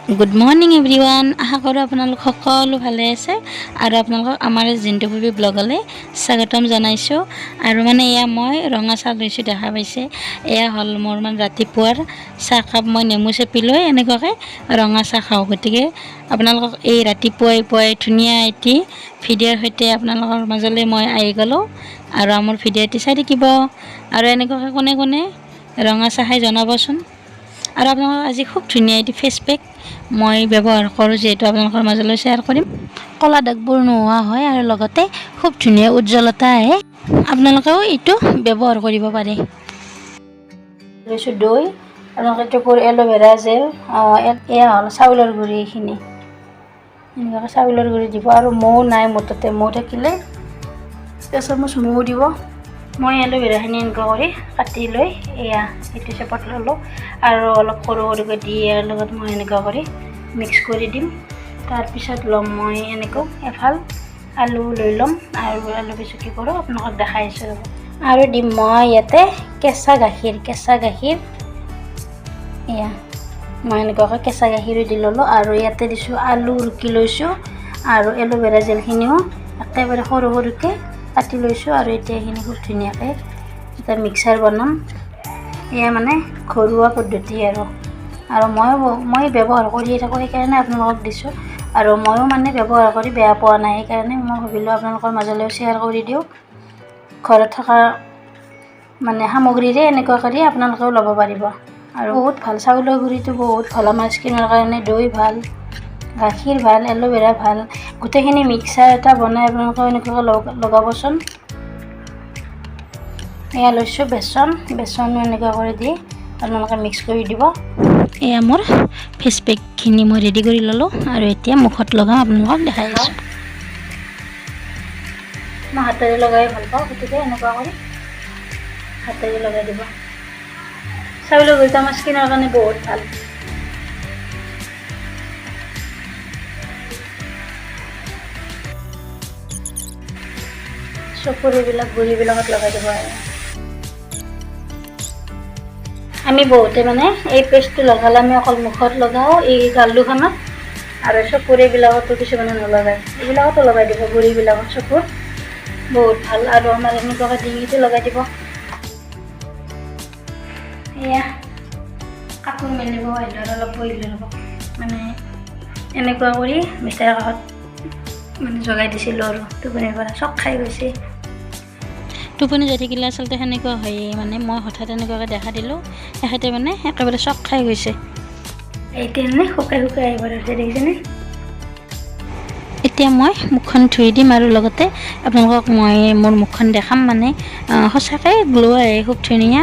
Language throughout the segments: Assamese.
গুড মৰ্ণিং এভৰিৱান, আশা কৰোঁ আপোনালোক সকলো ভালে আছে আৰু আপোনালোকক আমাৰ জিন্তু ভুবি ব্লগলৈ স্বাগতম জনাইছোঁ। আৰু মানে এয়া মই ৰঙা চাহ লৈছোঁ, দেখা পাইছে। এয়া হ'ল মোৰ মানে ৰাতিপুৱাৰ চাহকাপ। মই নেমু চেপি লৈ এনেকুৱাকৈ ৰঙা চাহ খাওঁ। গতিকে আপোনালোকক এই ৰাতিপুৱাই পুৱাই ধুনীয়া এটি ভিডিঅ'ৰ সৈতে আপোনালোকৰ মাজলৈ মই আহি গ'লোঁ আৰু আমাৰ ভিডিঅ'টি চাই থাকিব। আৰু এনেকুৱাকৈ কোনে কোনে ৰঙা চাহ খাই জনাবচোন। আৰু আপোনালোকক আজি খুব ধুনীয়া এটি ফেচ পেক মই ব্যৱহাৰ কৰোঁ, যিহেতু আপোনালোকৰ মাজলৈ শ্বেয়াৰ কৰিম। ক'লা দাগবোৰ নোহোৱা হয় আৰু লগতে খুব ধুনীয়া উজ্জ্বলতা আহে। আপোনালোকেও এইটো ব্যৱহাৰ কৰিব পাৰে। লৈছোঁ দৈ আৰু এইটো এল'ভেৰা জেল। এয়া হ'ল চাউলৰ গুড়ি। এইখিনি এনেকুৱাকৈ চাউলৰ গুড়ি দিব। আৰু মৌ নাই মোৰ তাতে, মৌ থাকিলে এচামুচ মৌ দিব। মই এল'ভেৰাখিনি এনেকুৱা কৰি কাটি লৈ এয়া এইটো চেপত ল'লোঁ আৰু অলপ সৰু সৰুকৈ দি ইয়াৰ লগত মই এনেকুৱা কৰি মিক্স কৰি দিম। তাৰপিছত ল'ম মই এনেকৈ এফাল আলু লৈ ল'ম আৰু আলু পিছত কি কৰোঁ আপোনালোকক দেখাই আছোঁ, ৰ'ব। আৰু দিম মই ইয়াতে কেঁচা গাখীৰ। কেঁচা গাখীৰ এয়া মই এনেকুৱাকৈ কেঁচা গাখীৰো দি ল'লোঁ। আৰু ইয়াতে দিছোঁ আলু ৰুকি লৈছোঁ আৰু এল'ভেৰা জেলখিনিও একেবাৰে সৰু সৰুকৈ কাটি লৈছোঁ। আৰু এতিয়া এইখিনি খুব ধুনীয়াকৈ এটা মিক্সাৰ বনাম। এয়া মানে ঘৰুৱা পদ্ধতি আৰু আৰু মই ব্যৱহাৰ কৰিয়ে থাকোঁ, সেইকাৰণে আপোনালোকক দিছোঁ। আৰু ময়ো মানে ব্যৱহাৰ কৰি বেয়া পোৱা নাই, সেইকাৰণে মই ভাবিলোঁ আপোনালোকৰ মাজলৈও শ্বেয়াৰ কৰি দিওঁ। ঘৰত থকা মানে সামগ্ৰীৰে এনেকুৱা কৰি আপোনালোকেও ল'ব পাৰিব। আৰু বহুত ভাল, চাউলৰ গুড়িটো বহুত ভাল আমাৰ স্কিনৰ কাৰণে। দৈ ভাল, গাখীৰ ভাল, এল'ভেৰা ভাল। গোটেইখিনি মিক্সাৰ এটা বনাই আপোনালোকেও এনেকুৱাকৈ লগাবচোন। এয়া লৈছোঁ বেচন। বেচনো এনেকুৱা কৰি দি আপোনালোকে মিক্স কৰি দিব। এয়া মোৰ ফেচ পেকখিনি মই ৰেডি কৰি ল'লোঁ আৰু এতিয়া মুখত লগাম, আপোনালোকক দেখাই আছোঁ। মই হাতেৰে লগাই ভাল পাওঁ, গতিকে এনেকুৱা কৰি হাতেৰে লগাই দিব। চাউলৰ গুড়িটো আমাৰ স্কিনৰ কাৰণে বহুত ভাল। চকুৰ এইবিলাক গুড়িবিলাকত লগাই দিব। আৰু আমি বহুতে মানে এই পেষ্টটো লগালে আমি অকল মুখত লগাওঁ, এই গাল দুখনত, আৰু চকুৰ এইবিলাকতো কিছুমানে নলগায়। এইবিলাকতো লগাই দিব, গুড়িবিলাকত চকুৰ বহুত ভাল। আৰু আমাৰ এনেকুৱাকৈ ডিঙিটো লগাই দিব। এয়া কাপোৰ মেলিব আহিলোঁ আৰু অলপ বহিলোঁ, ৰ'ব। মানে এনেকুৱা কৰি বিছনাৰ কাষত মানে জগাই দিছিলোঁ আৰু টোপনিৰ পৰা চক খাই গৈছে। টোপনি যাই থাকিলে আচলতে সেনেকুৱা হয়েই। মানে মই হঠাৎ এনেকুৱাকৈ দেখা দিলোঁ, তেখেতে মানে একেবাৰে চক খাই গৈছে। এতিয়া মানে শুকাই শুকাই আহিব ধৰিছে, দেখিছেনে? এতিয়া মই মুখখন ধুই দিম আৰু লগতে আপোনালোকক মই মোৰ মুখখন দেখাম। মানে সঁচাকৈ গ্ল' আহে, খুব ধুনীয়া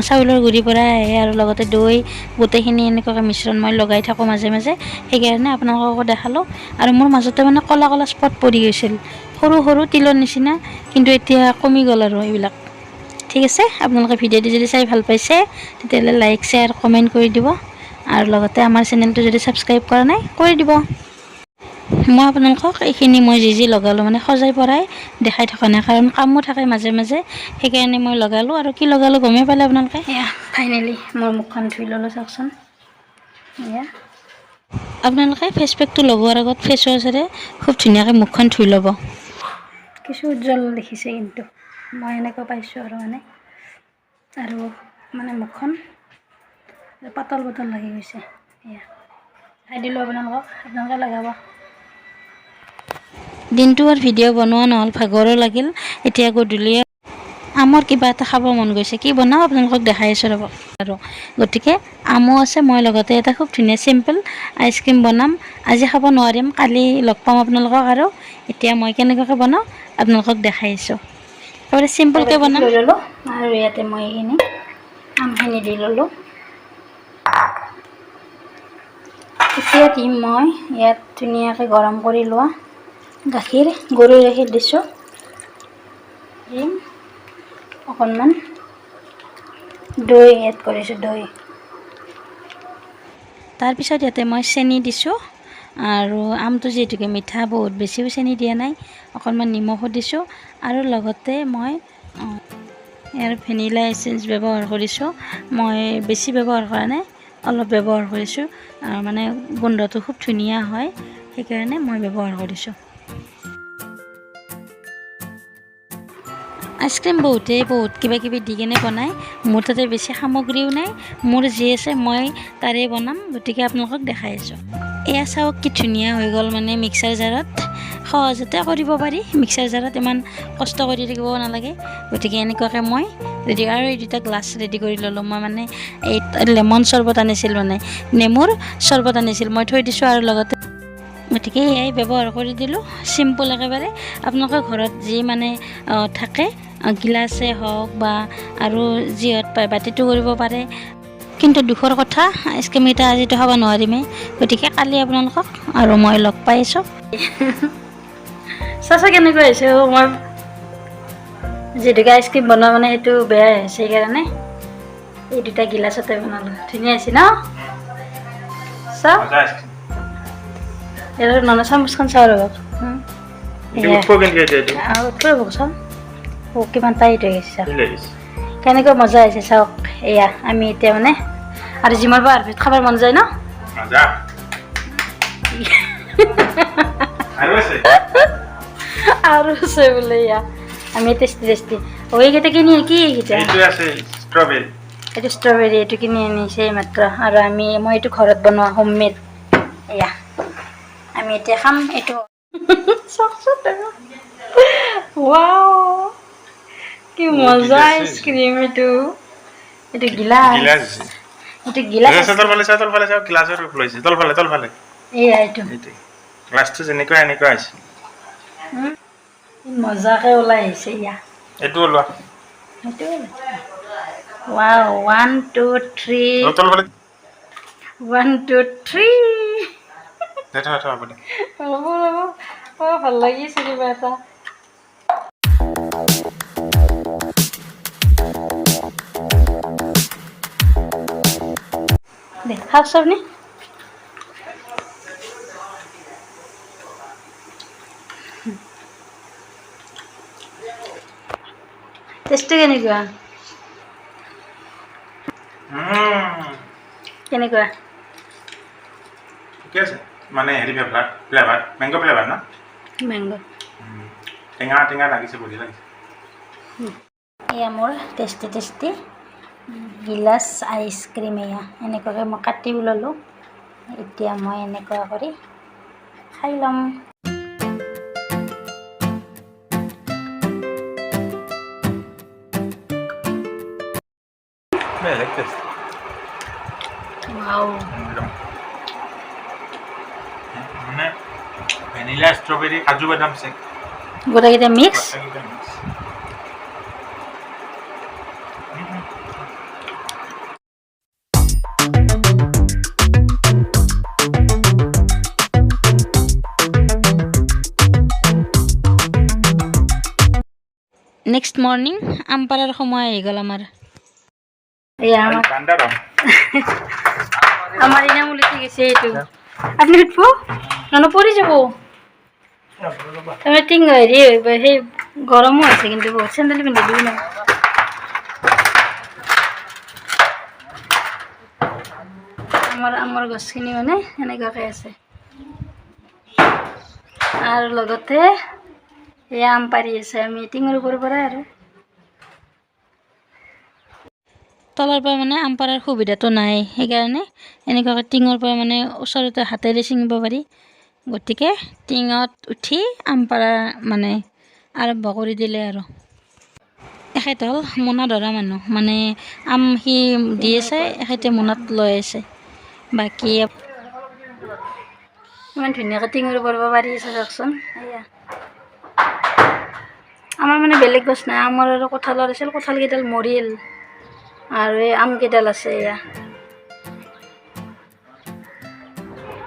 চাউলৰ গুড়িৰ পৰা আহে আৰু লগতে দৈ গোটেইখিনি এনেকুৱাকৈ মিশ্ৰণ মই লগাই থাকোঁ মাজে মাজে, সেইকাৰণে আপোনালোককো দেখালোঁ। আৰু মোৰ মাজতে মানে ক'লা ক'লা স্পট পৰি গৈছিল, সৰু সৰু তিলৰ নিচিনা, কিন্তু এতিয়া কমি গ'ল আৰু এইবিলাক। ঠিক আছে, আপোনালোকে ভিডিঅ'টো যদি চাই ভাল পাইছে তেতিয়াহ'লে লাইক, শ্বেয়াৰ, কমেণ্ট কৰি দিব আৰু লগতে আমাৰ চেনেলটো যদি ছাবস্ক্ৰাইব কৰা নাই কৰি দিব। মই আপোনালোকক এইখিনি মই যি যি লগালোঁ মানে সজাই পৰাই দেখাই থকা নাই, কাৰণ কামো থাকে মাজে মাজে, সেইকাৰণে মই লগালোঁ। আৰু কি লগালোঁ গমেই পালে আপোনালোকে। এয়া ফাইনেলি মোৰ মুখখন ধুই ল'লোঁ, চাওকচোন। এয়া আপোনালোকে ফেচ পেকটো লগোৱাৰ আগত ফেচ ৱাছেৰে খুব ধুনীয়াকৈ মুখখন ধুই ল'ব। কিছু উজ্জ্বল দেখিছে, কিন্তু মই এনেকুৱা পাইছোঁ আৰু মানে আৰু মানে মুখখন পাতল পাতল লাগি গৈছে। এয়া চাই দিলোঁ আপোনালোকক, আপোনালোকে লগাব। দিনটো আৰু ভিডিঅ' বনোৱা নহ'ল, ভাগৰো লাগিল। এতিয়া গধূলি আমৰ কিবা এটা খাব মন গৈছে, কি বনাওঁ আপোনালোকক দেখাই আছোঁ, ৰ'ব। আৰু গতিকে আমো আছে, মই লগতে এটা খুব ধুনীয়া চিম্পল আইচক্ৰীম বনাম। আজি খাব নোৱাৰিম, কালি লগ পাম আপোনালোকক। আৰু এতিয়া মই কেনেকুৱাকৈ বনাওঁ আপোনালোকক দেখাই আছোঁ। একেবাৰে চিম্পলকৈ বনাম। লৈ ল'লোঁ আৰু ইয়াতে মই এইখিনি আমখিনি দি ল'লোঁ। এতিয়া দিম মই ইয়াত ধুনীয়াকৈ গৰম কৰি লোৱা গাখীৰ, গৰুৰ গাখীৰ দিছোঁ। দিম অকণমান দৈ এড কৰিছোঁ, দৈ। তাৰপিছত ইয়াতে মই চেনি দিছোঁ আৰু আমটো যিহেতুকে মিঠা, বহুত বেছিও চেনি দিয়া নাই, অকণমান নিমখো দিছোঁ আৰু লগতে মই ইয়াৰ ভেনিলা এচেঞ্চ ব্যৱহাৰ কৰিছোঁ। মই বেছি ব্যৱহাৰ কৰা নাই, অলপ ব্যৱহাৰ কৰিছোঁ। মানে গোন্ধটো খুব ধুনীয়া হয়, সেইকাৰণে মই ব্যৱহাৰ কৰিছোঁ। আইচক্ৰীম বহুতেই বহুত কিবা কিবি দি কেনে বনায়। মোৰ তাতে বেছি সামগ্ৰীও নাই, মোৰ যি আছে মই তাৰে বনাম, গতিকে আপোনালোকক দেখাই আছোঁ। এয়া চাওক কি ধুনীয়া হৈ গ'ল, মানে মিক্সাৰ জাৰত সহজতে কৰিব পাৰি। মিক্সাৰ জাৰত ইমান কষ্ট কৰি থাকিব নালাগে। গতিকে এনেকুৱাকৈ মই ৰেডি, আৰু এই দুটা গ্লাছ ৰেডি কৰি ল'লোঁ। মই মানে এই লেমন চৰ্বত আনিছিল, মানে নেমুৰ চৰ্বত আনিছিল, মই থৈ দিছোঁ আৰু লগতে, গতিকে এয়াই ব্যৱহাৰ কৰি দিলোঁ। চিম্পল একেবাৰে। আপোনালোকৰ ঘৰত যি মানে থাকে, গিলাচে হওক বা আৰু যিহত পায় বাতিটো কৰিব পাৰে। কিন্তু দুখৰ কথা, আইচক্ৰীমকেইটা আজিতো খাব নোৱাৰিমেই, গতিকে কালি আপোনালোকক আৰু মই লগ পাই আছোঁ। চাচা কেনেকুৱা হৈছে? মই যিহেতুকে আইচক্ৰীম বনোৱা মানে সেইটো বেয়াই হৈছে, সেইকাৰণে এই দুটা গিলাচতে বনালোঁ। ধুনীয়া হৈছে ন? চাওক, নন চামুচখন চাওঁ ৰ'ব। উঠব চাওঁ, কিমান টাইট হৈ গৈছে। কেনেকুৱা মজা হৈছে চাওক। এয়া আমি এতিয়া মানে আৰু জিমৰ পৰা অহাৰ পিছত খাবৰ মন যায় ন? আৰু আছে বোলে। এয়া আমি টেষ্টি টেষ্টি। অ, এইকেইটা কিনি কি এইকেইটা? এইটো ষ্ট্ৰবেৰী, এইটো কিনি আনিছে এইমাত্ৰ। আৰু আমি মই এইটো ঘৰত বনোৱা হোমমেড। এয়া আমি এতিয়া খাম এইটো। ৱাও, কি মজা আইচক্ৰীম এইটো। এইটো গিলাচ, এইটো গিলাচ। তলফালে চাওক, গ্লাছৰ ৰূপ লৈছে। তলফালে, তলফালে। এয়া এইটো গ্লাছটো যেনেকুৱা এনেকুৱা হৈছে। মজাকে ওলাই আহিছে। ইয়া এইটো ওলোৱা। সেইটো ৱাও, 1 2 3। তলফালে। 1 2 3। ৰ'ব ৰ'ব, অ, ভাল লাগিছে কিবা এটা। দে খাওক চাবনি। টেষ্টটো কেনেকুৱা? কেনেকুৱা? ঠিকে আছে, মানে হেৰি ফ্লেভাৰ, ফ্লেভাৰ মেংগ' ফ্লেভাৰ ন? মেংগ'। টেঙা টেঙা লাগিছে, বঢ়িয়া লাগিছে। এয়া মোৰ টেষ্টি টেষ্টি গিলাচ আইচক্ৰীম। এয়া এনেকুৱাকৈ মই কাটিও ল'লোঁ। এতিয়া মই এনেকুৱা কৰি খাই ল'ম। বেলেগ টেষ্ট। ৱাও। মানে ভেনিলা, ষ্ট্ৰবেৰী, কাজু বাদাম চেক। গোটেইকেইটা মিক্স। গোটেইকেইটা মিক্স। নেক্সট মৰ্ণিং আম পাৰাৰ সময় আহি গ'ল আমাৰ। এয়া আমাৰ আমাৰ ইনামূল উঠি গৈছে। এইটো আপুনি উঠব, নহ'লে পৰি যাব। তাৰমানে টিং হেৰি সেই গৰমো আছে কিন্তু বহুত, চেণ্ডেল পিন্ধি দিব নাই। আমাৰ আমৰ গছখিনি মানে সেনেকুৱাকৈ আছে। আৰু লগতে এয়া আম পাৰি আছে আমি টিঙৰ ওপৰৰ পৰাই। আৰু তলৰ পৰা মানে আম পাৰাৰ সুবিধাটো নাই, সেইকাৰণে এনেকুৱাকৈ টিঙৰ পৰা মানে ওচৰতে হাতেৰে ছিঙিব পাৰি। গতিকে টিঙত উঠি আম পাৰা মানে আৰম্ভ কৰি দিলে। আৰু এখেত হ'ল মোনা ধৰা মানুহ, মানে আম সি দি আছে, এখেতে মোনাত লৈ আছে। বাকী ইমান ধুনীয়াকৈ টিঙৰ ওপৰৰ পৰা পাৰি আছে চাওকচোন। এয়া আমাৰ মানে বেলেগ গছ নাই, আমাৰ আৰু কঁঠালৰ আছিল, কঁঠালকেইডাল মৰিল আৰু এই আমকেইডাল আছে। এয়া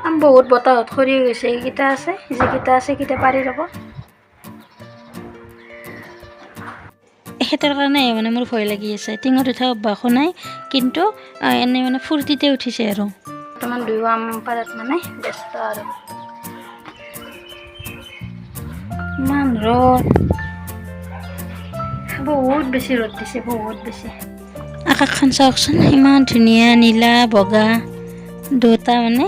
আম বহুত বতাহত সৰি গৈছে। এইকেইটা আছে, যিকেইটা আছে সেইকেইটা পাৰি ৰ'ব। এখেতৰ কাৰণে মানে মোৰ ভয় লাগি আছে। টিঙত উঠা অভ্যাসো নাই, কিন্তু এনেই মানে ফূৰ্তিতে উঠিছে। আৰু বৰ্তমান দুয়ো আম পাৰাত মানে ব্যস্ত। আৰু ইমান ৰ'দ, বহুত বেছি ৰ'দ দিছে, বহুত বেছি। আকাশখন চাওকচোন, ইমান ধুনীয়া নীলা বগা দুটা, মানে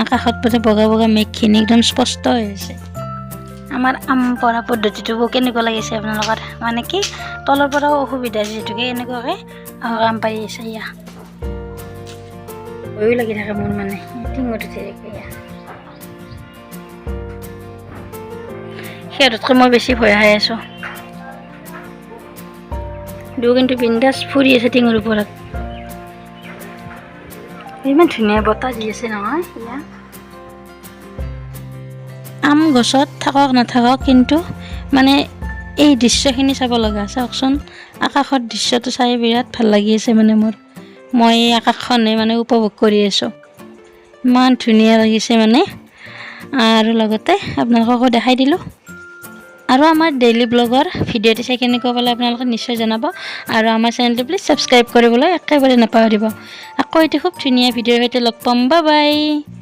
আকাশত মানে বগা বগা মেঘখিনি একদম স্পষ্ট হৈ আছে। আমাৰ আম পৰা পদ্ধতিটো কেনেকুৱা লাগিছে আপোনালোকৰ? মানে কি, তলৰ পৰাও অসুবিধা যিহেতুকে এনেকুৱাকৈ আম পাৰি আছে। ইয়া ভয়ো লাগি থাকে মোৰ, মানে টিঙত উঠি থাকে। এয়া সিহঁততকৈ মই বেছি ভয় খাই আছোঁ। দুয়ো কিন্তু বিন্দাছ ফুৰি আছে টিঙৰ ওপৰত। ইমান ধুনীয়া বতাহ দি আছে নহয়। এয়া আম গছত থাকক নাথাকক, কিন্তু মানে এই দৃশ্যখিনি চাব লগা। চাওকচোন, আকাশৰ দৃশ্যটো চাই বিৰাট ভাল লাগি আছে। মানে মই এই আকাশখনে মানে উপভোগ কৰি আছোঁ, ইমান ধুনীয়া লাগিছে মানে। আৰু লগতে আপোনালোককো দেখাই দিলোঁ। আৰু আমাৰ ডেইলি ব্লগৰ ভিডিঅ'টো চাই কেনেকুৱা পালে আপোনালোকে নিশ্চয় জনাব আৰু আমাৰ চেনেলটো প্লিজ ছাবস্ক্ৰাইব কৰিবলৈ একেবাৰে নাপাহৰিব। আকৌ এটি খুব ধুনীয়া ভিডিঅ'ৰ সৈতে লগ পাম। Bye bye.